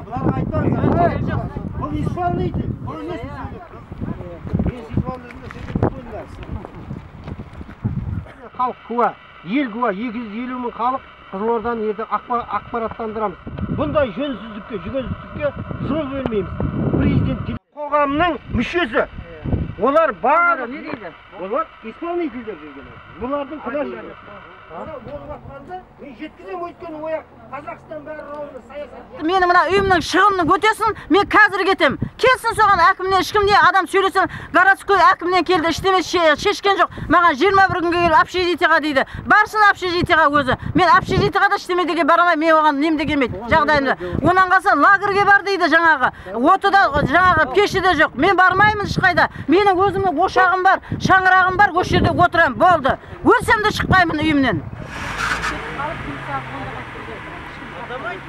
Бұларға айтпаңыз. Бұл исполнитель. Бұл емес сөйлеп. Мен сөйтіп алдым да сөйлеп қойдым. Халық куә, ел куә, 250 мың халық Қызылорданы ертең ақпараттандырамыз. Бұндай жөнсіздікке, жүгенсіздікке жол бермейміз. Президент қоғамның мүшесі. Олар барлық Не дейді? Олар исполнительдер жүрген. Бұлардың күнәсі жоқ. Болып жатқанды мен жеткіземін, өйткені ояқ Қазақстан бәрі ровно саясат. Менің мына үйімнің шығынын өтесін, мен қазір кетем. Келсін соған әкімнен, ешкім не адам сөйлесем, городской әкімнен келді, ештеме шешкен жоқ. Маған 21 күнге келіп общежитиеға дейді. Барсын общежитиеға өзі. Мен общежитиеға да ештеме деге бара алмаймын, мен оған нем де келмейді жағдайымда. Онан қалса лагерге бар дейді жаңағы. Оты да жаңағы пеші де жоқ. Мен бармаймын ешқайда. Менің өзімнің ошағым бар, шаңырағым бар, осы жерде отырамын. Болды. Өлсем де шықпаймын үйімнен. Алдамайды.